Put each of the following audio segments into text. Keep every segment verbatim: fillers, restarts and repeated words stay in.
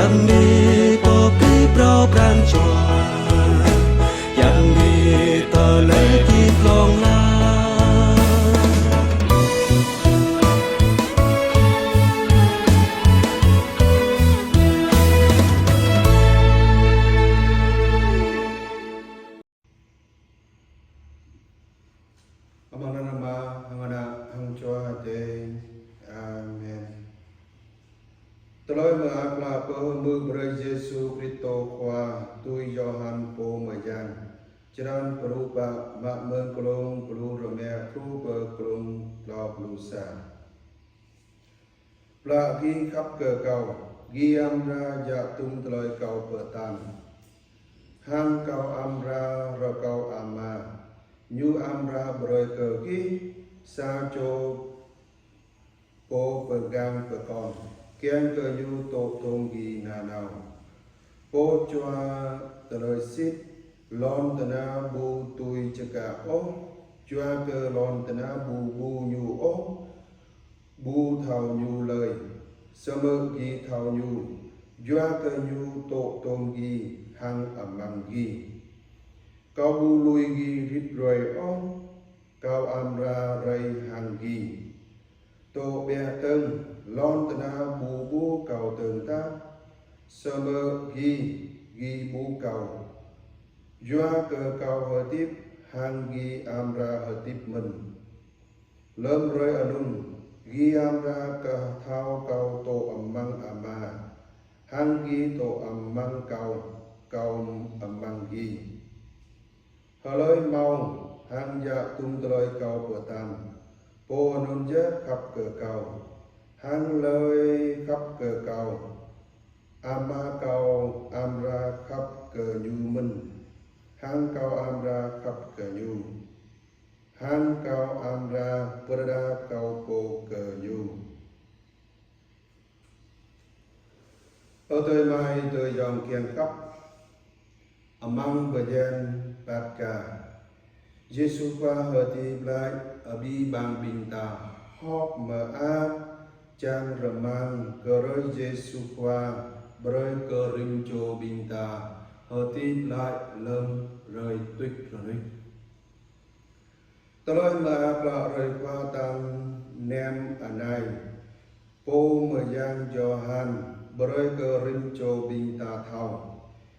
Yang đi pơkĭ phrâo pran jua, yang đi tơlơi hơdip hlŏng lar. Amăng anăn Ama, hăng Ană, hăng Jua Adai. Amen. Tơlơi mơak klă pơhmư̆ brơi Yêsu Kristô Khua tui Yôhan pô mơyang. Črăn pluh pă, mă mơ̆ng glông pluh rơma truh pơ glông klâo pluh sa. Ƀlă gih khăp kơ Kâo, gih amra djă dŭm tơlơi Kâo pơtă. Hăng Kâo amra rơkâo Ama, Ñu amra brơi kơ gih sa čô Pô pơgang pơkŏn, kiăng kơ Ñu dŏ tŏng gih nanao. Pô Jua tơlơi sĭt, lŏn tơnah ƀu dưi čơkă ôh, yua kơ lŏn tơnah ƀu ƀuh Ñu ôh, ƀu thâo Ñu lơi. Samơ̆ gih thâo Ñu, yua kơ Ñu dŏ tŏng gih hăng amăng gih. Kâo ƀu lui gih rĭt ruai ôh, Kâo amra rai hăng gih. Dŏ ƀiă dơ̆ng, lŏn tơnah ƀu ƀuh Kâo dơ̆ng tah, samơ̆ gih, gih ƀuh Kâo. Yua kơ Kâo hơdip, hăng gih amra hơdip mơ̆n. Lơm hrơi anŭn, gih amra kơthâo Kâo dŏ amăng Ama, hăng gih dŏ amăng Kâo, Kâo amăng gih. Hlơi hmâo hăng djă dŭm tơlơi Kâo pơtă, pô anŭn yơh khăp kơ Kâo. Hăng hlơi khăp kơ Kâo, Ama Kâo amra khăp kơ ñu mơ̆n, hăng Kâo amra khăp kơ ñu, hăng Kâo amra pơrơđah Kâo pô kơ ñu. Ơ adơi amai, adơi ayŏng kiăng khăp, amăng bơyan Paskha, Yêsu Khua hơdip glaĭ, abih bang ƀing ta hơ̆k mơak čang rơmang kơ hrơi Yêsu Khua brơi kơ rĭm čô ƀing ta hơdip glaĭ lơm hrơi tuč rơnuč. Tơlơi mơak klă hrơi Khua tal năm anai, pô mơyang Yôhan brơi kơ rĭm čô ƀing ta thâo,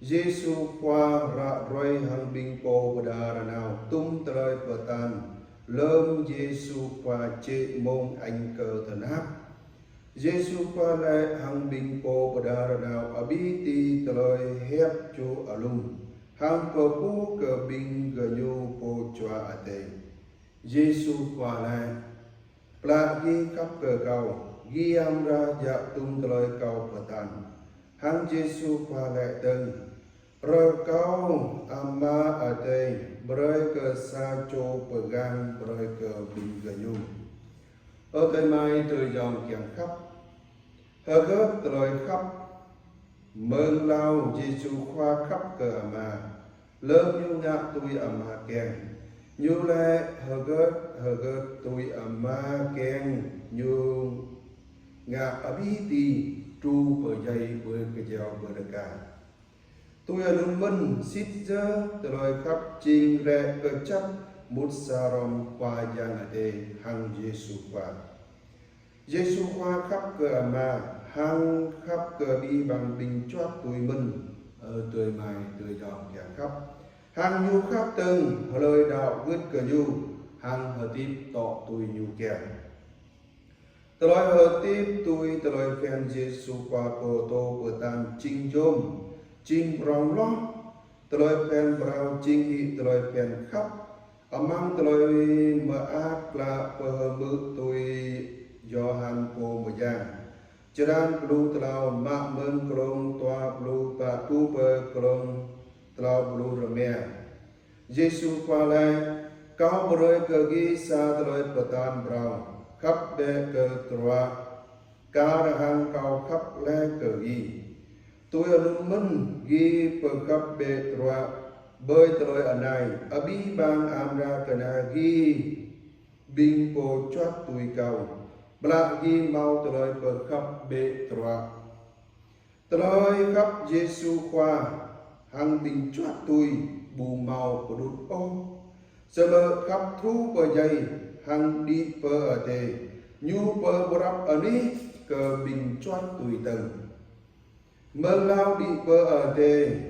Yêsu Khua ră ruai hăng ƀing pô pơđar nao dŭm tơlơi pơtă lơm Yêsu Khua jĕ mông añ kơ tơnap. Yêsu Khua laĭ hăng ƀing pô pơđar nao abih tih tơlơi hiăp čuh alum, hăng pơƀuh kơ ƀing gơñu Pô Jua Adai. Yêsu Khua laĭ: Ƀlă gih khăp kơ Kâo, gih amra djă dŭm tơlơi Kâo pơtă. Hăng Yêsu Khua laĭ dơ̆ng: Rơkâo Ama Adai brơi kơ sa čô pơgang brơi kơ ƀing gơñu. Ơ adơi amai, adơi ayŏng kiăng khăp, hơgĕt tơlơi khăp? Mơ̆ng hlâo Yêsu Khua khăp kơ Ama, lơm Ñu ngă tui Ama kiăng. Ñu laĭ hơgĕt hơgĕt tui Ama kiăng Ñu ngă abih tih truh pơdjai ƀơi kơyâo bơrơka. Tui anŭn mơ̆n, sĭt yơh tơlơi khăp jing hrĕ kơjăp mŭt sa hrŏm Khua Yang Adai hăng Yêsu Khua. Yêsu Khua khăp kơ Ama, hăng khăp kơ abih bang ƀing čuăt tui mơ̆n, ơ adơi amai, adơi ayŏng kiăng khăp. Hăng Ñu khăp dơ̆ng hlơi đaŏ gưt kơ Ñu, hăng hơdip dŏ tui Ñu kiăng. Tơlơi hơdip tui tơlơi phiăn Yêsu Khua pơtô pơtă jing jôm, jing prong hloh. Tơlơi phiăn phrâo jing hĭ tơlơi phiăn khăp. Amăng tơlơi mơak klă pơhmư̆ tui Yôhan pô mơyang, črăn pluh klâo, mă mơ̆ng glông dua pluh pă truh pơ glông klâo pluh rơma. Yêsu Khua laĭ: Kâo brơi kơ gih sa tơlơi pơtă phrâo, khăp bĕ kơ bruă, kar hăng Kâo khăp laih kơ gih. Tui anŭn mơ̆n gih pơkhăp bĕ bruă. Ƀơi tơlơi anai, abih bang amra kơna gih ƀing pô čuăt tui Kâo, ƀlă gih hmâo tơlơi pơkhăp bĕ bruă. Tơlơi khăp Yêsu Khua hăng ƀing čuăt tui ƀu hmâo pơđŭt ôh. Samơ̆ khăp truh pơ djai hăng đĭ pơ adai, Ñu pơprăp anih kơ ƀing čuăt tui dơ̆ng. Mơ̆ng hlâo đĭ pơ adai,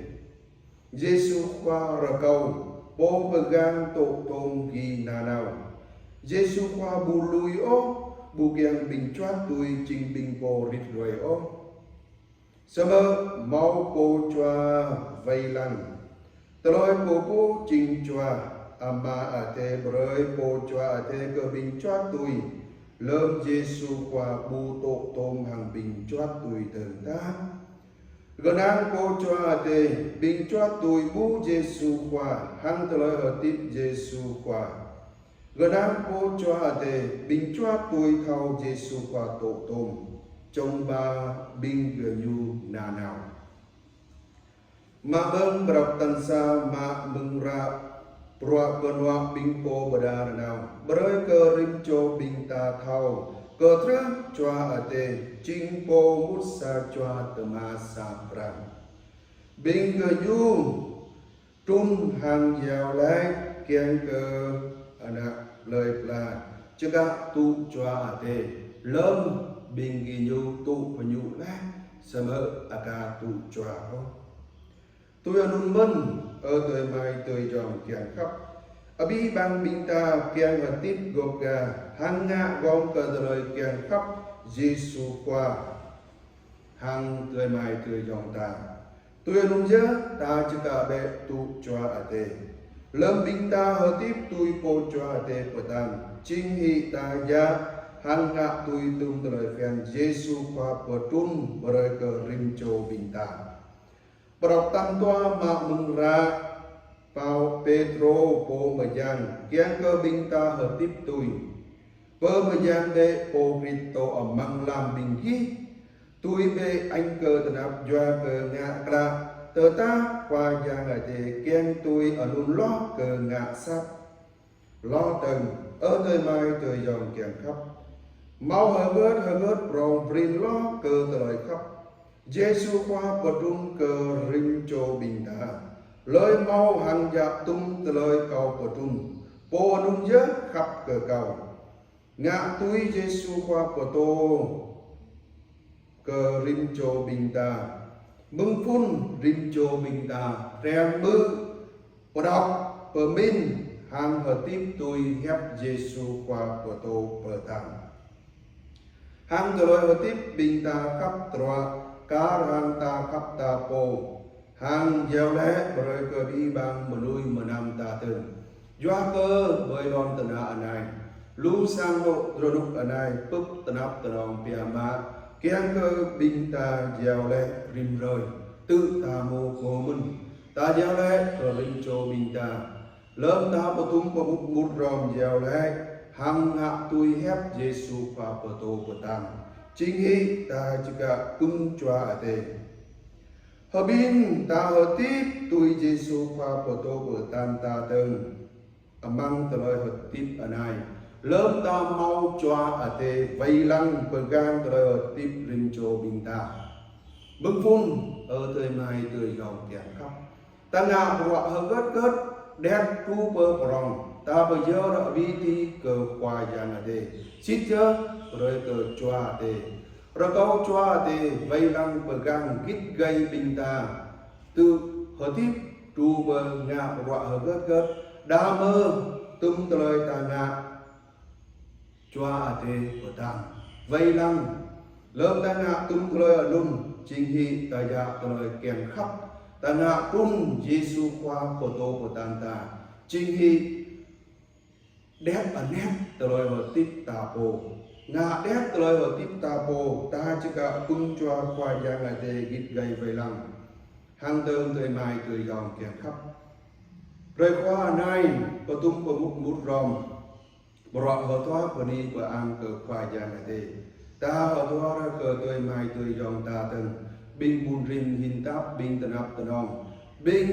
Yêsu Khua rơkâo pô pơgang tŏ tôm gih nanao. Yêsu Khua ƀu lui ôh, ƀu kiăng ƀing čuăt tui jing ƀing pô rĭt ruai ôh. Samơ̆ hmâo pô jua wai lăng. Tơlơi pơpŭ jing jua, Ama adai brơi pô jua adai kơ ƀing čuăt tui, lơ̆m Yêsu Khua ƀu tŏ tôm hăng ƀing čuăt tui dơ̆ng tah. Gơnang pô jua adai, ƀing čuăt tui ƀuh Yêsu Khua hăng tơlơi hơdip Yêsu Khua. Gơnang pô jua adai, ƀing čuăt tui thâo Yêsu Khua tŏ tôm, čŏng ba ƀing gơñu nanao. Mă mơ̆ng prăp tal sa, mă mơ̆ng hră Bruă Kơnuă ƀing pô pơđar nao, brơi kơ rĭm čô ƀing ta thâo, kơ trưh jua adai, jing pô mŭt sa jua tơma sa pran. Ƀing gơñu trŭn hăng iâu laĭ kiăng kơ ană plơi pla čơkă tŭ jua adai, lơ̆m ƀing gơñu tŭ pơñŭ laih, samơ̆ aka tŭ jua ôh. Tui anŭn mơ̆n, ơ adơi amai adơi ayŏng kiăng khăp, abih bang ƀing ta kiăng hơdip gŏp ga, hăng ngă gŏng kơ tơlơi kiăng khăp Yêsu Khua hăng adơi amai adơi ayŏng ta. Tui anŭn yơh, ta čơkă bĕ tŭ jua adai. Lơ̆m ƀing ta hơdip tui pô jua adai pơtăn, jing hĭ ta djă hăng ngă tui tŭm tơlơi phiăn Yêsu Khua pơtrŭn brơi kơ rĭm čô ƀing ta. Prăp tal dua, mă mơ̆ng hră Pao Pêtrô pô mơyang kiăng kơ ƀing ta hơdip tui. Pơmơyang bĕ Pô Kristô amăng lăm ƀing gih. Tui bĕ añ kơ tơnap yua kơ ngă klă, tơdah Khua Yang Adai kiăng tui anŭn hloh kơ ngă sat. Hloh dơ̆ng, ơ adơi amai adơi ayŏng kiăng khăp, hmâo hơget hơget prŏng prin hloh kơ tơlơi khăp Yêsu Khua pơtrŭn kơ rĭm čô ƀing ta. Hlơi hmâo hăng djă tŭm tơlơi Kâo pơtrŭn, pô anŭn yơh khăp kơ Kâo. Ngă tui Yêsu Khua pơtô kơ rĭm čô ƀing ta. Mơ̆ng phŭn rĭm čô ƀing ta, reng mưh, pơđok, pơmĭn, hăng hơdip tui hiăp Yêsu Khua pơtô pơtăn. Hăng tơlơi hơdip ƀing ta khăp truă, kar hăng ta khăp ta pô. Hăng iâu laĭ brơi kơ abih bang mơnuih mơnam ta dơ̆ng. Yua kơ ƀơi lŏn tơnah anai, lu sang anŏ drơnŭk anai pŭk tơnap tơnong biă mă, kiăng kơ ƀing ta iâu laĭ rĭm hrơi, tŭ ta hmâo pơmĭn, ta iâu laĭ kơ rĭm čô ƀing ta. Lơ̆m ta pơtum pơmŭt mŭt hrŏm iâu laĭ, hăng ngă tui hiăp Yêsu Khua pơtô pơtăn, jing hĭ ta čơkă pơ̆ng jua adai. Hơbĭn ta hơdip tui Yêsu Khua pơtô pơtăn ta dơ̆ng amăng tơlơi hơdip anai. Lơ̆m ta hmâo jua adai wai lăng pơgang tơlơi hơdip rĭm čô ƀing ta. Mơ̆ng phŭn, ơ adơi amai adơi ayŏng kiăng khăp, ta ngă bruă hơget hơget, đet truh pơ prŏng, ta pơyơr abih bang kơ Khua Yang Adai. Sĭt yơh, brơi kơ jua adai. Rơkâo jua adai wai lăng pơgang git gai ƀing ta. Tŭ hơdip truh pơ ngă bruă hơget hơget, đah mơ̆ tŭm tơlơi ta ngă jua adai pơtăn. Wai lăng, lơ̆m ta ngă tŭm tơlơi anŭn, jing hĭ ta djă tơlơi kiăng khăp, ta ngă tŭm Yêsu Khua pơtô pơtăn ta. Jing hĭ đet anet tơlơi hơdip ta pô. Ngă đet tơlơi hơdip ta pô, ta čơkă pơ̆ng jua Khua Yang Adai git gai wai lăng. Hăng dơ̆ng adơi amai adơi ayŏng kiăng khăp, hrơi Khua anai, pơtum pơmŭt mŭt hrŏm bruă hơtua bơni pơang kơ Khua Yang Adai. Ta hơtua ră kơ adơi amai adơi ayŏng ta dơ̆ng, ƀing ƀun rin hin tap, ƀing tơnap tơnong, ƀing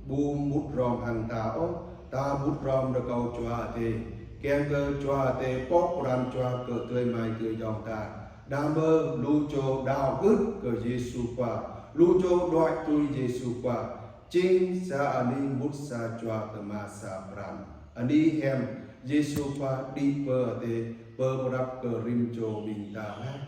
ƀu mŭt hrŏm hăng ta ôh, ta mŭt hrŏm rơkâo jua adai. Kiăng kơ jua adai pŏk pran jua kơ adơi amai adơi ayŏng ta. Đah mơ̆ lu čô đaŏ gưt kơ Yêsu Khua, lu čô đuaĭ tui Yêsu Khua, jing sa anih mŭt sa jua tơma sa pran. Anih hiam Yêsu Khua đĭ pơ adai pơmrăp kơ rĭm čô ƀing ta laih.